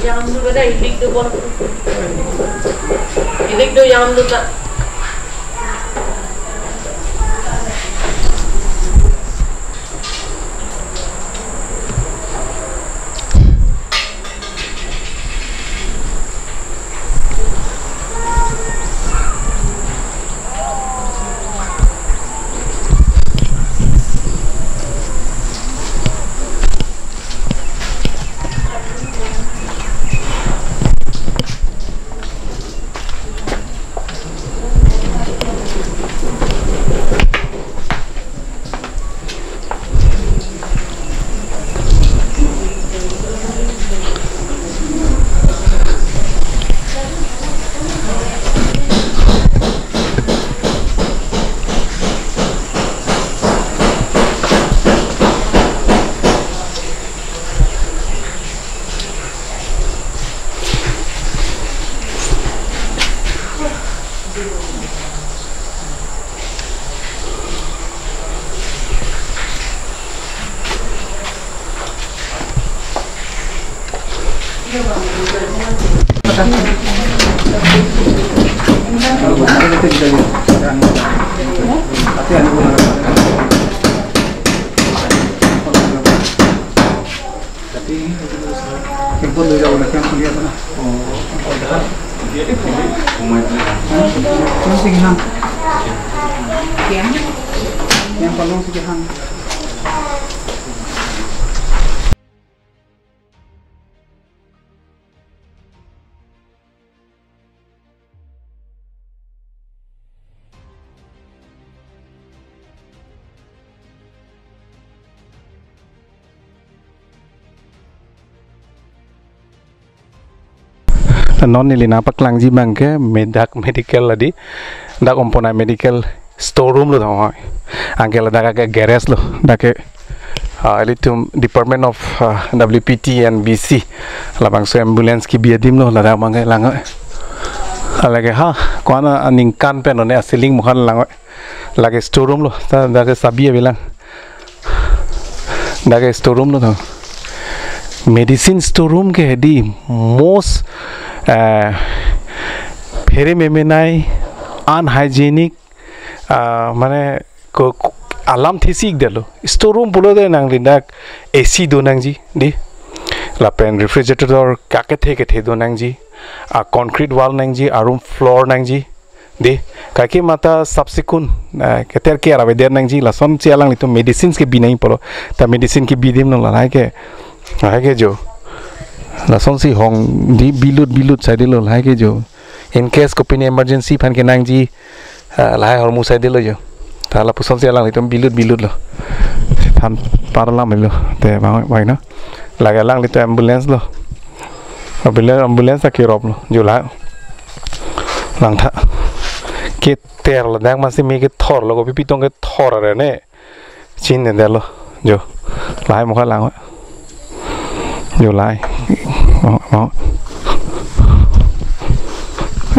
Yam do beda, ilik do bon. Ilik do, yam do ta. Non neli nangpaklangji abangke Medak Medical adi, dak Omponai Medical store room lo tong hoi. Anke ladak ke garage lo, dak ke, ah, ilitum Department of, ah, W P T and B C. Labangso ambulance kebi adim lo, ladak abangke lang hoi. Lake ha, ko-an aningkan pen one a ceiling mukhan lang hoi. Lake store room lo, ta dak ke sabi avelang. Dak ke store room lo tong. Medicine store room ke hedi most, eh, phere memenai, unhygienic, ah, mane ko, ko, alam thesi-ikdetlo. Store room pulote nangli dak A C do nangji, di. Lapen refrigerator kakethe kethe do nangji. A concrete wall nangji, arum floor nangji. Di, kaike mata subsequent, eh, keter ke arave der nangji, lasonsi alanglitum medicines kebi nangji pulo. Ta medicine kebi adim lo lahai ke, lahai ke jo. Lasonsi hong di bilut bilut saidelo lahai ke jo. In case kopine emergency aphan kenangji, eh, lahai ahormu saidelo jo. Ta lapusonsi alanglitum bilut bilut lo. Than parlam lo. Te bang, bang no. Lake alanglitum ambulance lo. Ambulance, ambulance ta kerop lo. Jo la. Langtha. Keter ladak masi me kethor lo, kopi pitong kethor are ne. Chinine detlo. Jo. Lahai mukha lang hoi. Jo lahai. Oh, oh.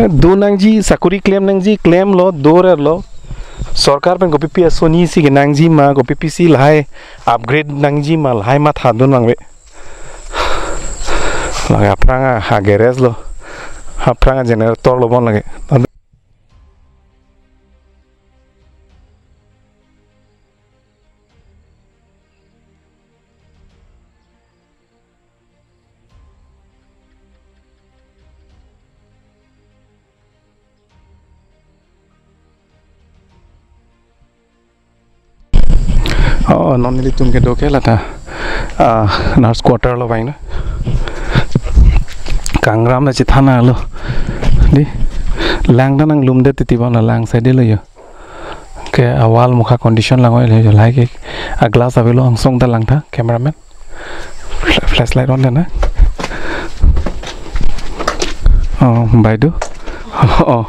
Eh, do nangji, sakuri klem nangji, klemlo, do-rerlo. Sorkar pen kopipi asonisi kenangji ma, kopipisi lahai upgrade nangji ma, lahai matha do nangve. Lake aphrang a, ha garage lo. Aphrang a generator lo bon lake. Oh, non nelitum kedo ke lata, ah, nurse quarter lo bang na. Kangram na chithana lo. Di, lang ta nanglumdet titi bang na, lang saidelo jo. Ke a wall mukha condition lang hoi le jo, lahai ke a glass avelo, angsong ta langtha, cameraman. Fla-, flashlight on de na. Oh, বাইদেউ. Oh, oh,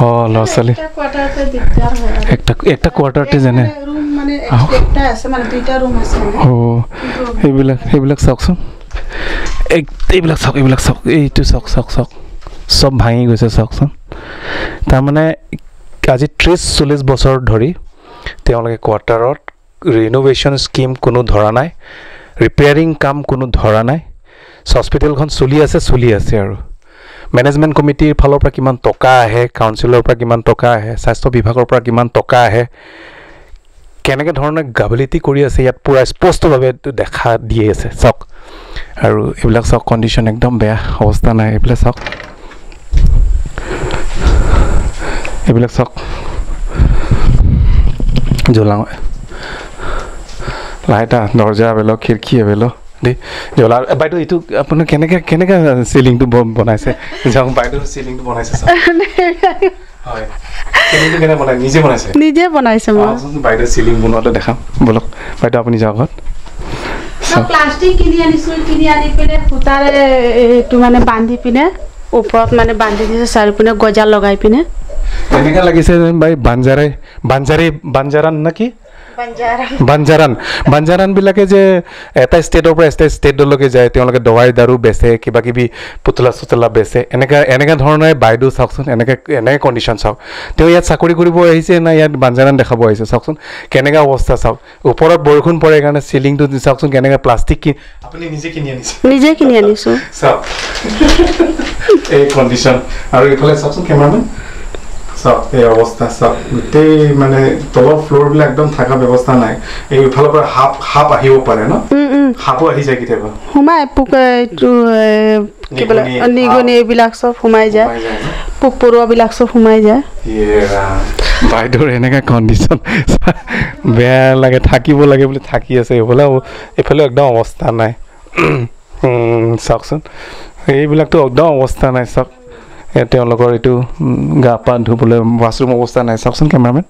oh, ল'ৰা ছোৱালী। একটা কোৱাৰ্টাৰতে দিগদাৰ হয় আৰু। একটা, একটা কোৱাৰ্টাৰতে যেনে। মানে ৰুম মানে আহ। একটা আছে, মানে দুইটা ৰুম আছে মানে। অ, কিন্তু এইবিলাক, এইবিলাক চাওকচোন। এক, এইবিলাক চাওক, এইবিলাক চাওক, এইটো চাওক, চাওক, চাওক। চব ভাঙি গৈছে চাওকচোন। তাৰমানে আজি ত্ৰিশ চল্লিশ বছৰ ধৰি তেওঁলোকে কোৱাৰ্টাৰত ৰিন'ভেশ্যন স্কিম কোনো ধৰা নাই, ৰিপেয়াৰিং কাম কোনো ধৰা নাই। হস্পিটেলখন চলি আছে, চলি আছে আৰু। মেনেজমেণ্ট কমিটিৰ ফালৰ পৰা কিমান টকা আহে, কাউন্সিলৰ পৰা কিমান টকা আহে, স্বাস্থ্য বিভাগৰ পৰা কিমান টকা আহে, কেনেকে ধৰণে গাফিলতি কৰি আছে, ইয়াত পূৰা স্পষ্টভাৱে দেখা দি আছে। চাওক, আৰু এইবিলাক চাওক, কণ্ডিশ্যন একদম বেয়া, অৱস্থা নাই। এইফালে চাওক, এইবিলাক চাওক, জ্বলাওঁ। লাইট, দৰ্জা আভেলো, খিৰিকী আভেলো দেই। জ্বলা, এ, বাইদেউ, এইটো আপোনাৰ কেনেকে, কেনেকে চিলিংটো ব-, বনাইছে? চাওক, বাইদেউ চিলিংটো বনাইছে চাওক। হয়। চিলিংটো কেনে বনাই? নিজে বনাইছে? নিজে বনাইছে মই। আহকচোন, বাইদেউ চিলিং বনোৱাটো দেখাম। বলক, বাইদেউ, আপুনি যাওক ঘৰত। চাওক। প্লাষ্টিক কিনি আনিছো, কিনি আনি পেলাই সূতাৰে এইটো মানে বান্ধি পিনে, ওপৰত মানে বান্ধি দিছে, চাৰিওপিনে গজা লগাই পিনে। এনেকা লাগিছে যেন বাই বাঞ্জাৰে, বাঞ্জাৰে, বাঞ্জাৰা নেকি? বাঞ্জাৰাণ। বাঞ্জাৰাণবিলাকে যে এটা ষ্টেটৰ পৰা এটা ষ্টেটলৈকে যায়, তেওঁলোকে দৱাই দাৰু বেচে, কিবা কিবি পুতলা চুতলা বেচে, এনেকা, এনেকা ধৰণে বাইদেউ চাওকচোন, এনেকে, এনেকে কণ্ডিশ্যন চাওক। তেওঁ ইয়াত চাকৰি কৰিব আহিছে না ইয়াত বাঞ্জাৰাণ দেখাব আহিছে? চাওকচোন কেনেকা অৱস্থা চাওক। ওপৰত বৰষুণ পৰে কাৰণে চিলিংটো চাওকচোন কেনেকে প্লাষ্টিক কি-, আপুনি নিজে কিনি আনিছে? নিজে কিনি আনিছো। চাওক এই কণ্ডিশ্যন। আৰু এইফালে চাওকচোন কেমেৰামেন, চাওক এই অৱস্থা চাওক, গোটেই মানে তলৰ ফ্ল'ৰবিলাক একদম থকা ব্যৱস্থা নাই। এই ইফালৰ পৰা সাপ, সাপ আহিব পাৰে ন? উম, উম। সাপো আহি যায় কেতিয়াবা। সোমাই পোক, এইটো, এ, কি বোলে, নিগনি, নিগনি সাপ। এইবিলাক চব সোমাই যায়। সোমাই যায় ন? পোক পৰুৱাবিলাক চব সোমাই যায়। ইয়ে ৰাম। বাইদেউৰ এনেকা কণ্ডিশ্যন। বেয়া লাগে, থাকিব লাগে বুলি থাকি আছে। এইফালে, এইফালে একদম অৱস্থা নাই। উম, চাওকচোন, এইবিলাকতো একদম অৱস্থা নাই। চাওক, এ, তেওঁলোকৰ এইটো, উম, গা পা ধুবলৈ ৱাছৰুম অৱস্থা নাই। চাওকচোন কেমেৰামেন।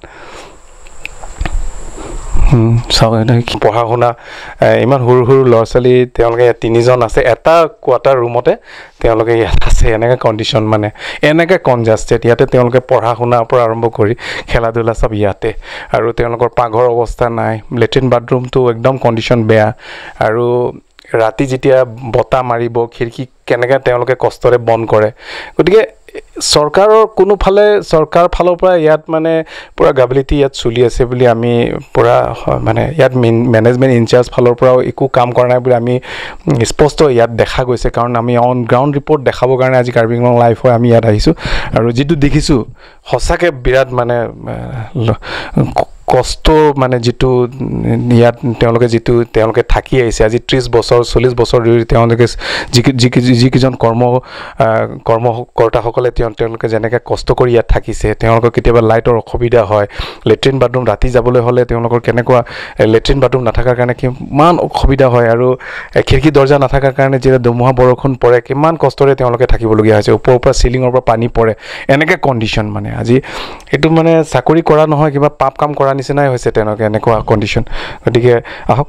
উম, চাওক, এইটো কি পঢ়া শুনা, এ, ইমান সৰু সৰু ল'ৰা ছোৱালী, তেওঁলোকে ইয়াত তিনিজন আছে, এটা কোৱাৰ্টাৰ ৰুমতে তেওঁলোকে ইয়াত আছে। এনেকে কণ্ডিশ্যন, মানে, এনেকে কনজাষ্টেড। ইয়াতে তেওঁলোকে পঢ়া শুনাৰ পৰা আৰম্ভ কৰি খেলা ধূলা চব ইয়াতে। আৰু তেওঁলোকৰ পাকঘৰ অৱস্থা নাই, লেট্ৰিন বাথৰুমটো একদম কণ্ডিশ্যন বেয়া। আৰু ৰাতি যেতিয়া বতাহ মাৰিব, খিৰিকী কেনেকে তেওঁলোকে কষ্টৰে বন্ধ কৰে। গতিকে চৰকাৰৰ কোনোফালে, চৰকাৰ ফালৰ পৰা ইয়াত মানে পূৰা গাফিলতি ইয়াত চলি আছে বুলি আমি পূৰা, হয়, মানে, ইয়াত মেনেজমেণ্ট ইনচাৰ্জ ফালৰ পৰাও একো কাম কৰা নাই বুলি আমি, উম, স্পষ্ট ইয়াত দেখা গৈছে। কাৰণ আমি অন গ্ৰাউণ্ড ৰিপৰ্ট দেখাবৰ কাৰণে আজি কাৰ্বি আংলং লাইভ হৈ আমি ইয়াত আহিছোঁ। আৰু যিটো দেখিছোঁ, সঁচাকে বিৰাট, মানে, এ, ল-, ক-, কষ্ট, মানে, যিটো, উম, ইয়াত তেওঁলোকে যিটো, তেওঁলোকে থাকি আহিছে আজি ত্ৰিশ বছৰ, চল্লিশ বছৰ ধৰি তেওঁলোকে যি কি-, যি কি-, যিকেইজন কৰ্ম, আহ, কৰ্মকৰ্তাসকলে তেওঁ-, তেওঁলোকে যেনেকে কষ্ট কৰি ইয়াত থাকিছে, তেওঁলোকৰ কেতিয়াবা লাইটৰ অসুবিধা হয়, লেট্ৰিন বাথৰুম ৰাতি যাবলৈ হ'লে তেওঁলোকৰ কেনেকুৱা, এ, লেট্ৰিন বাথৰুম নাথাকাৰ কাৰণে কিমান অসুবিধা হয়, আৰু, এ, খিৰিকী দৰ্জা নাথাকাৰ কাৰণে যেতিয়া ধুমুহা বৰষুণ পৰে, কিমান কষ্টৰে তেওঁলোকে থাকিবলগীয়া হৈছে। ওপৰৰ পৰা, চিলিঙৰ পৰা পানী পৰে, এনেকে কণ্ডিশ্যন। মানে, আজি এইটো, মানে, চাকৰি কৰা নহয়, কিবা পাপ কাম কৰা নিচিনাই হৈছে তেওঁলোকে, এনেকুৱা কণ্ডিশ্যন। গতিকে আহক,